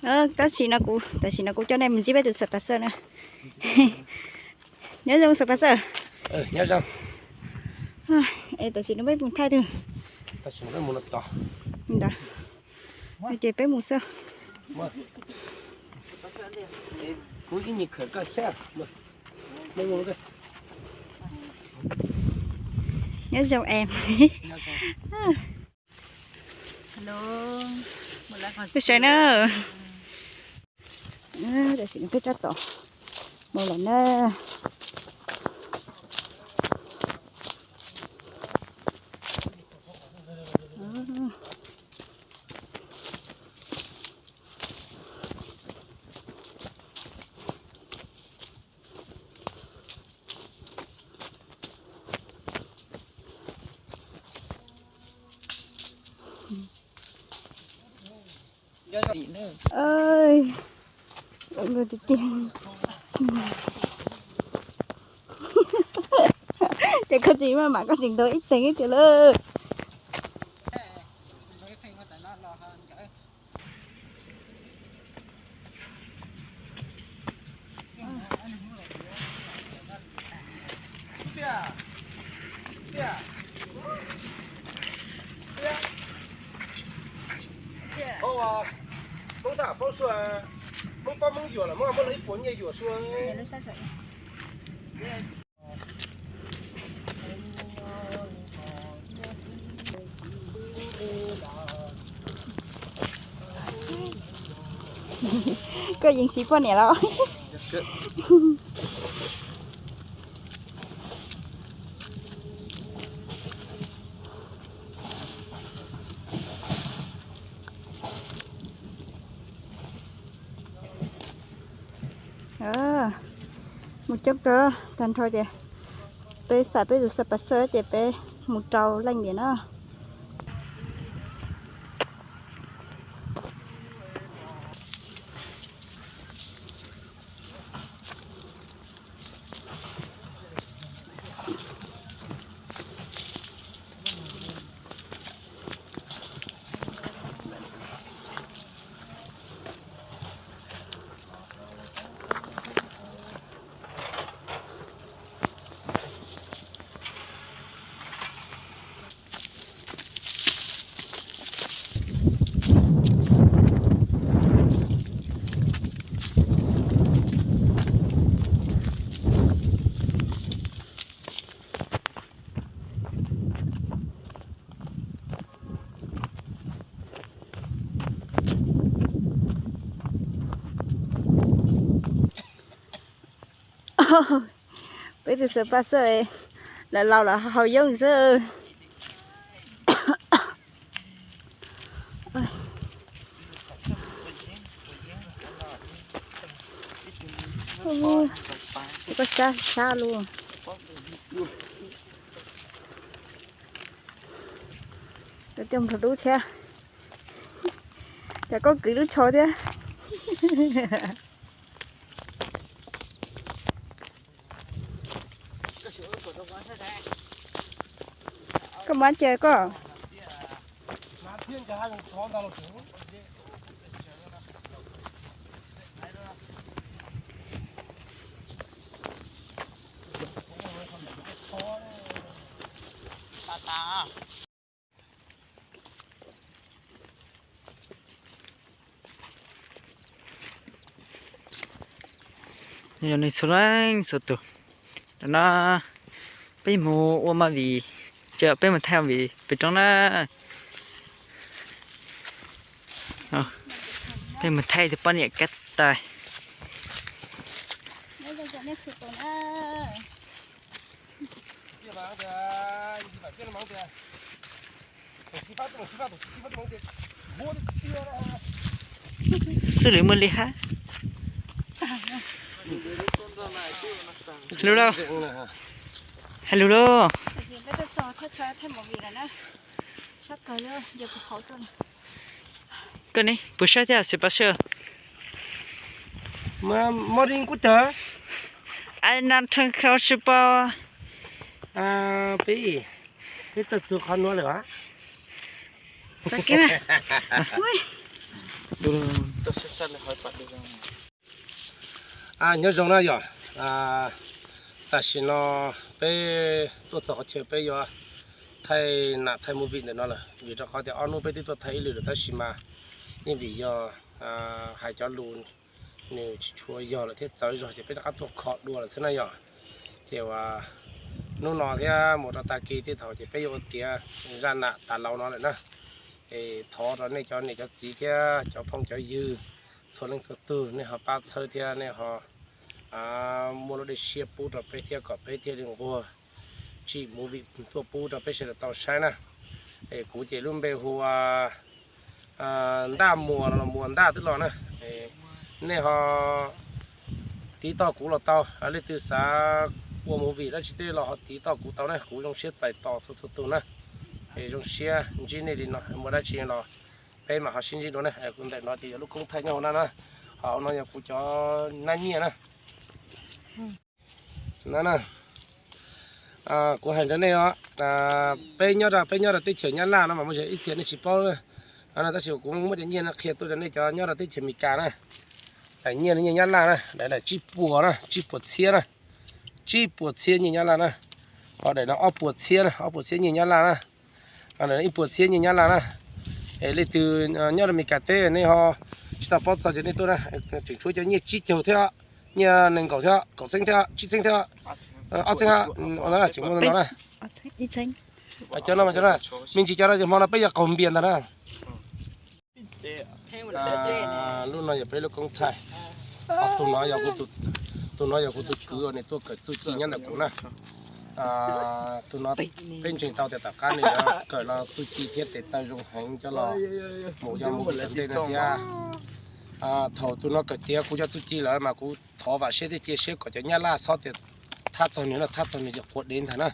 Tab sis no kuv, tam sim no kuv coj nej mus ntsib peb tus Xav Pas Xawj na. Nyob zoo Xav Pas Xawj. Es tam sim no peb mus thaij twg? Ntawd. Ces peb mus xwb. Nyob zoo em. Twb sawv na. Tam sim no peb tab tom mus lawm na. Tiag tiag, ces koj tsis maj mam koj tsis ntawd ib teev ib tiag lawm. Hmoob tab pab sua, Hmoob pab Hmoob yuam los Hmoob muab lawv ib puas nyiaj yuam sua. Koj yeej siv poj niam los? Mus coob kawg tag nrho ces peb xav peb tus Xav Pas Xawj ces peb mus rau leej tiag na. Peb tus Xav Pas Xawj lawv laus lawv haus yeeb xwb. Koj sab sab lug. Cov coj nplog dub thiab. Cov koj kwv lub tsho thiab. Koj muab ntsia koj. Yog nws txhua leej txhua tus, no peb mus ua ma vim, ces peb mus thaij vim pem roob na. Peb mus thaij tus poj niam kab tais. Xws li muaj li hab. Hello, hello. Koj ne, puas saib thiab Xav Pas Xawj? Muaj li kuj tawg. Ai, no thaj kho tsis pom. Peb, peb tau txug qhov nuav lawm as. Txog kiag. Nyob zoo na yom, tam sim no peb tuaj txog qhov chaw peb yuav thaij nam thaij movie ntawm no lawm, vim rau qhov tias ob hnub peb twb tuaj thaij ib lwm lawm tab sis mas yeej vim yog hais cov lus nws tsis tshua yog lawm thiab txawv zog ces peb rov qab tuaj kho dua lawm xwb na yom. Ces uas hnub no thiab mus rau tag kis tej thaum ces peb yuav ua tiav zaj nam tas laus no lawm na. Es thov rau nej cov niam cov txiv thiab cov phooj cov ywg txhua leej txhua tug nej ho pab txhawb thiab nej ho muaj lub dej siab pub rau peb thiab kom peb thiaj li nquag tsim movie tuaj pub rau peb sawv daws tau saib na. Es kuv ces lub npe hu ua Ntaj Muas los Muas Ntaj twb los na. Nej ho tiv toj kuv los tau, leej twg xav ua movie dab tsi tej los ho tiv toj kuv tau na, kuv zoo siab txais tos txhua txhua tus na. Es zoo siab ntsib nej li no, muaj dab tsi los peb mam ho sib ntsib dua na. Kuv ntawm no ces yog lub koob thaij nyob hauv na na, ho no yog kuv cov nab nyiaj na. Na na, kuv hais rau nej os, peb nyob rau peb nyob rau teb chaws Nyab Laj no mas muaj ib txhia nej tsis paub na, tab sis kuv muab cov nyiaj no qhia tuaj rau nej cov nyob rau teb chaws Amelikas na. Nyiaj no nyiaj Nyab Laj na, daim daim tsib puas na, tsib puas txhiab na, tsib puas txhiab nyiaj Nyab Laj na. Ho daim no ob puas txhiab na, ob puas txhiab nyiaj Nyab Laj na. Ib puas txhiab nyiaj Nyab Laj na. Es leej twg nyob rau Amelikas teb nej ho tsis tau paub txog ces nej tuaj na, tseem tshuav cov nyiaj tsib caug thiab, nyiaj nees nkaum thiab, kaum txheeb thiab, tsib txheeb thiab, ob txheeb, tseem muaj no na. Cov no mas cov no, me ntsis cov no ces hmo no peb yuav qaug npias ntag na. Lub no yog peb lub koob thaij. Tus no, tus no yog kuv tus kwv uas nws tuaj kawm txuj ci nyob ntawm kuv na. Tus no peb ntseeg tau tias tom qab nws kawm los txuj ci thiab tes taw zoo heev coj los mus yog mus tom ntej no thiab. Thaum tus no kawm tiav kuv cov txuj ci lawm mas kuv thov vam siab thiab cia siab kom cov Nyab Laj txhob tias thab txog nws no, thab txog nws ces quav dev ntag na.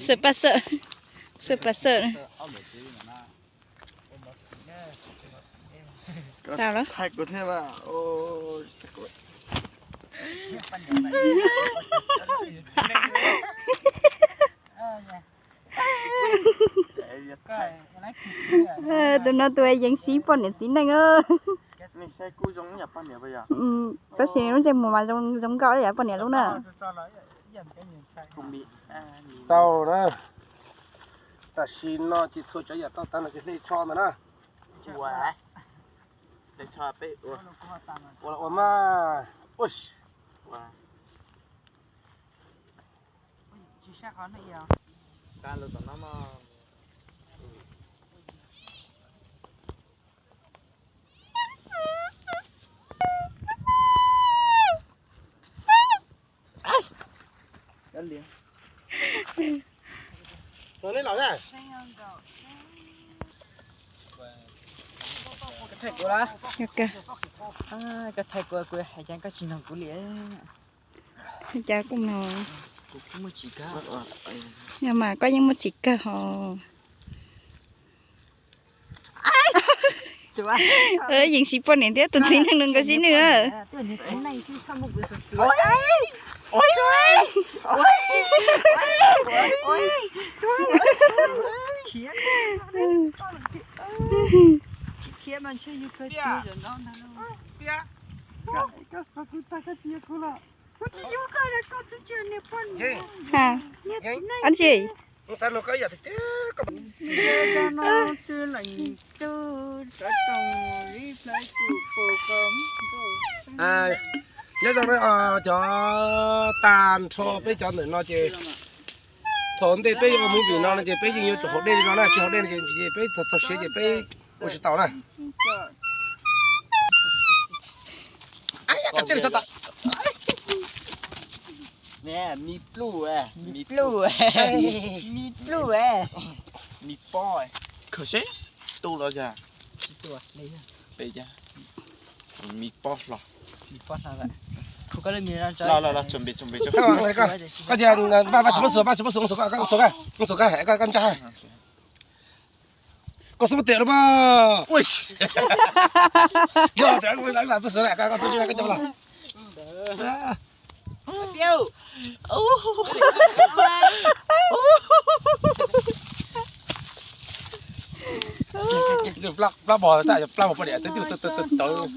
Xawm pas xawm, xawm pas xawm. Tau los. Tus no tus yees sib poj niam txiv neej. Tab sis lub ntsej muag mas zoo nkauj yam poj niam lub na. Tau na. Tam sim no ces txhua cov yam tau tag no ces hle tsho ntawd na. Ua mas. Koj thaij kuv, kuv hais cas koj tsis nug kuv li. Cas kuj mloog. Yog mas koj yeej muaj tsim kawg hos. Yeej sib poj niam thiab tus txiv neej no nkawd sib nws na. Ab tsi. Nyob zoo cov tag nrho peb cov ntawm no ces thaum ntej peb yuav ua movie no no ces peb yeej yuav tsum haus dej li no na, tsis haus dej no ces peb txog txog siav ces peb ua tsis tau na. Me pluj, me pluj, me pluj, me pob, khaws seb tu los yog peb cab, me pob hlo. Los los los, tsom pem tsom pem. Koj tias Vaj, Vaj tsis muab xuas, Vaj tsis muab xuas, xuas koj, xuas koj, xuas koj, koj ntsa. Koj xub tias lub mas. Yog tias koj xuas koj, koj xuas koj, koj xuas koj. Plab mos, plab mos poj niam twb tawv.